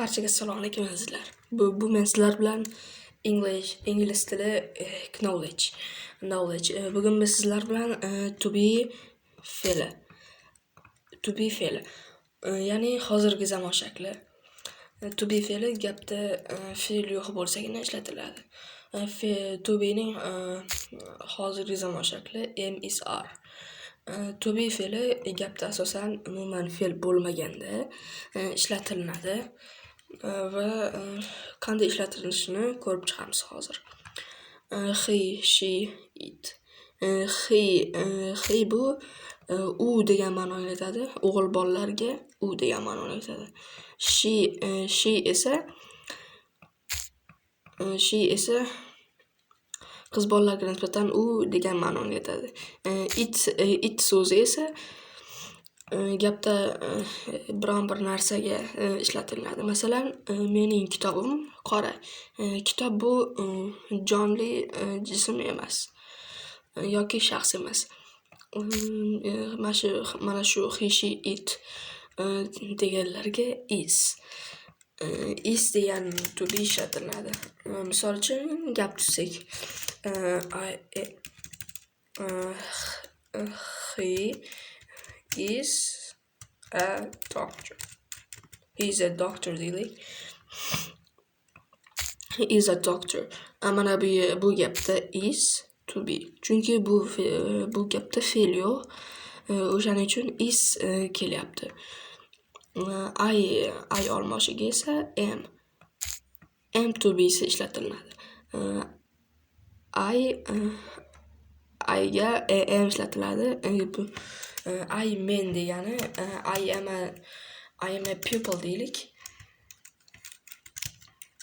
Barchaga assalomu alaykum, azizlar. Bu men sizlar bilan English, ingliz tili, knowledge. Knowledge. Bugun biz sizlar bilan to be fe'li. To be fe'li. Ya'ni hozirgi zamon shakli. To be fe'li gapda fe'l yo'q bo'lsagina ishlatiladi. To be'ning hozirgi zamon shakli am, is, are. To be fe'li gapda asosan umuman fe'l bo'lmaganda ishlatilinadi va qanday ishlatilishini ko'rib chiqamiz hozir. He, she, it. He bu u degan ma'noni anglatadi. O'g'il bolalarga u degan ma'noni anglatadi. She esa qiz bolalarga nisbatan u degan ma'noni anglatadi. It so'zi esa gapda biron bir narsaga ishlatiladi. Masalan, mening kitobim qora. Kitob bu jonli jism emas yoki shaxs emas. Mana shu he, she, it deganlarga is degan to be ishlatiladi. Misol uchun, gap tuzsak: I, he is a doctor. He is a doctor deylik. He is a doctor. Mana bu gapda is to be. Chunki bu gapda fe'l yo'q. O'shaning uchun is kelyapti. I olmoshiga esa am. Am to be'si ishlatiladi. I'ga am ishlatiladi. Bu I men degani, I am a pupil deylik.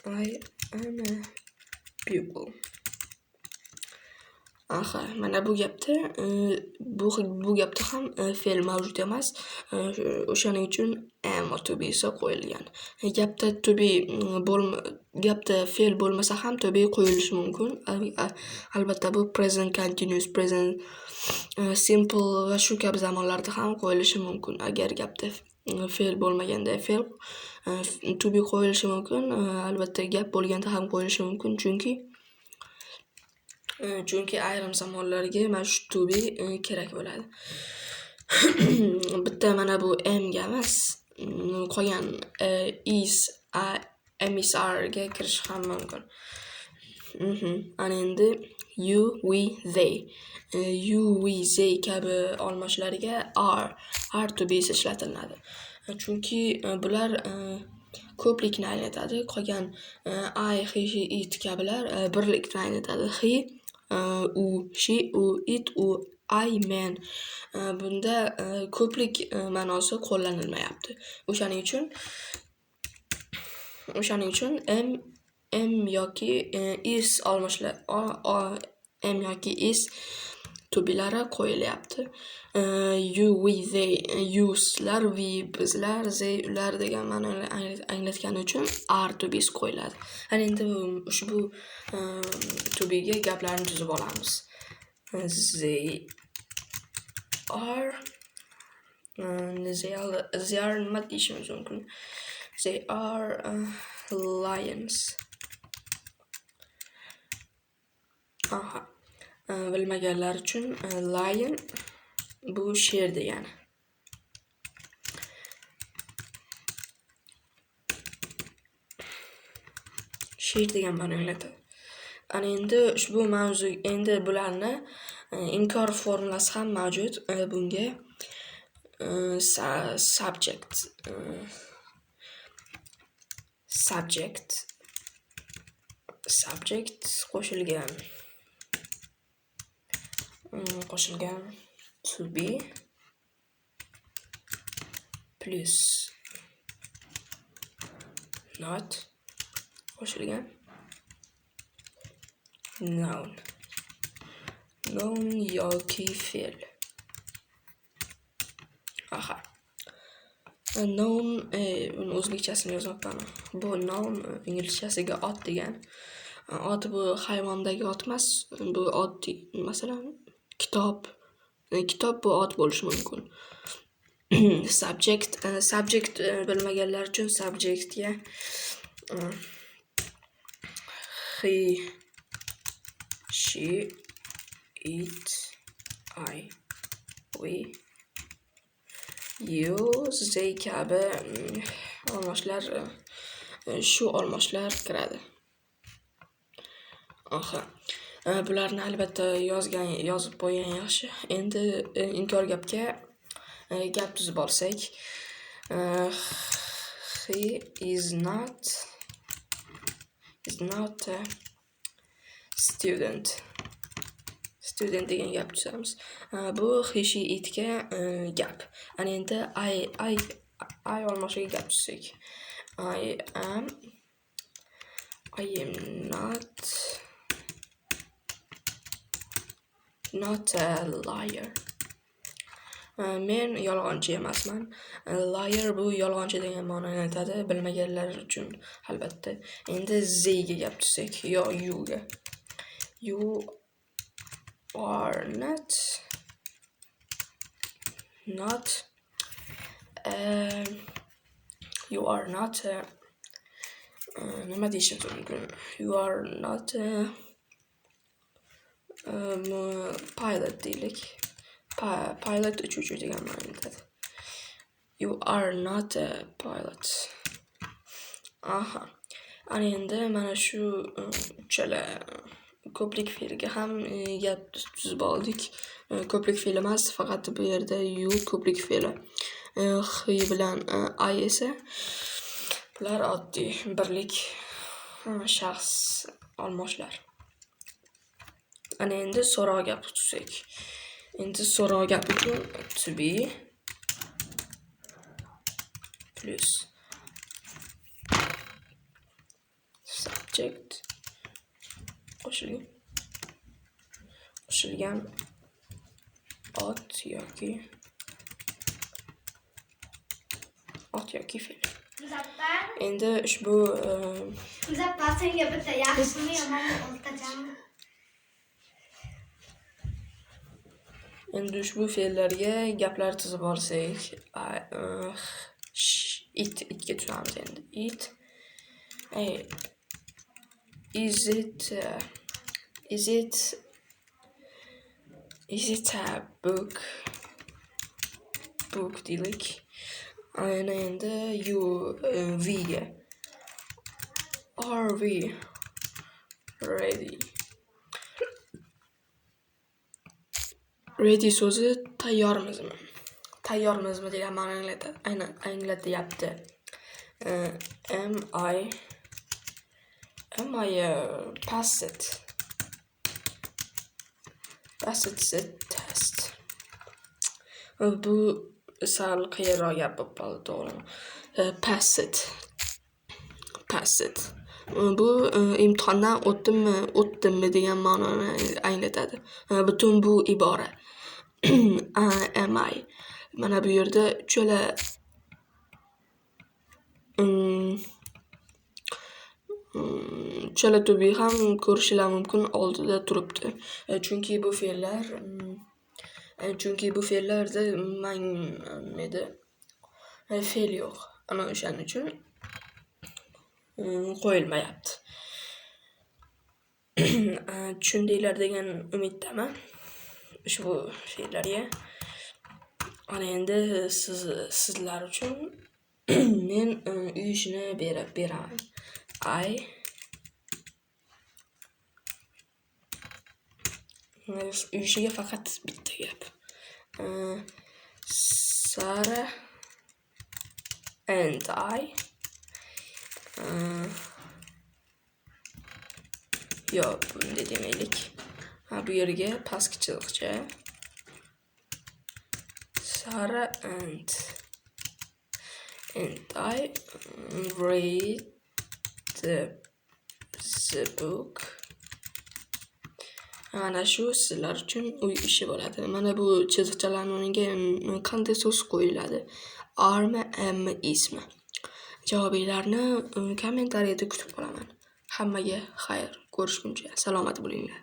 I am a pupil. Aha, mana bu gapda ham fe'l mavjud emas. O'shaning uchun am to be'si qo'yilgan. Gapda to be gapda fe'l bo'lmasa ham to be qo'yilishi mumkin. Albatta, bu present continuous, present simple va shu kabi zamonlarda ham qo'yilishi mumkin. Agar gapda fe'l bo'lmaganda fe'l to be qo'yilishi mumkin. Albatta, gap bo'lganda ham qo'yilishi mumkin, chunki ayrim zamonlarga mana shu to be kerak bo'ladi. Bitta mana bu amga emas, qolgan is, am, is, are ga kirishi ham mumkin. Ana endi you, we, they. You, we, they kabi olmoshlarga are to be'si ishlatiladi. Chunki bular ko'plikni anglatadi. Qolgan I, he, she, it kabilar birlikni anglatadi. He u, she u, it u, I men. Bunda ko'plik ma'nosi qo'llanilmayapti. O'shaning uchun am yoki is olmoshlar, am yoki is to be'lari qo'yilyapti. You, we, they, you sizlar, we bizlar, they ular degan ma'noni anglatgani uchun are to be'si qo'yiladi. Ana endi ushbu to be'ga gaplarni tuzib olamiz. They are nima deyishimiz mumkin? They are lions. Aha. Bilmaganlar uchun, lion bu sher degani. Sher degan ma'no anglatadi. Ana endi ushbu mavzu, endi bularni inkor formulasi ham mavjud. Bunga subject qo'shilgan to be plus not qo'shilgan noun yoki fe'l. Aha. Noun, buni o'zbekchasini yozmayapman. Bu noun inglizchasiga ot degan. Ot bu hayvondagi ot emas, bu oddiy, masalan, kitob. Kitob bu ot bo'lishi mumkin. Subject, subject bilmaganlar uchun subjectga he, she, it, I, we, you, they kabi olmoshlar, shu olmoshlar kiradi. Aha. Bularni albatta yozib qo'ygan yaxshi. Endi inkor gapga gap tuzib olsak, he is not a student. Student degan gap tuzamiz. Bu he, she, itga gap. Ana endi I olmoshiga gap tuzsak. I am not a liar. Men yolg'onchi emasman. Liar bu yolg'onchi degan ma'noni anglatadi. Bilmaganlar uchun albatta. Endi they ga gap tuzsak, yo you ga. You are not you are not nima deyishimiz mumkin? You are not pilot deylik. Pilot uchuvchi degan ma'noni anglatadi. You are not a pilot. Aha. Ana endi mana shu uchala ko'plik fe'lga ham gap tuzib oldik. Ko'plik fe'l emas, faqat bu yerda you ko'plik fe'li. He bilan I esa bular oddiy birlik shaxs olmoshlar. Ana endi so'roq gap tuzsak. Endi so'roq gap uchun to be plus subject qo'shilgan ot yoki fe'l. Muzaffar, Endi ushbu Muzaffar, senga bitta yaxshimi yomonmi o'rtachami? Endi ushbu fe'llarga gaplar tuzib olsak, itga tuzamiz endi. It, is it a book? Book deylik. Ana endi you, we ga. Are we ready? Ready so'zi tayyormizmi? Tayyormizmi degan ma'noni aynan anglatyapti. Am I passed? Passed the test. Bu sal qiyinroq gap bo'lib qoldi, to'g'rimi? Passed. Passed. Bu imtihondan o'tdimmi degan ma'noni anglatadi. Butun bu ibora. Am I. Mana bu yerda uchala uchala to be ham ko'rishilar mumkin oldida turibdi. Chunki bu fe'llarda fe'l yo'q. Ana o'shaning uchun qo'yilmayapti. Tushundinglar degan umiddaman ushbu fe'llarga. Ana endi sizlar uchun men uy ishini beraman. I uy ishiga faqat bitta gap. Sara and I yo'q, bunday demaylik. Ha, bu yerga pastki chiziqcha. Sara and I read the book. Mana shu sizlar uchun uy ishi bo'ladi. Mana bu chiziqchalarning o'rniga qanday so'z qo'yiladi? Armi, ammi, ismi? Javobinglarni kommentariyada kutib qolaman. Hammaga xayr, ko'rishguncha salomat bo'linglar.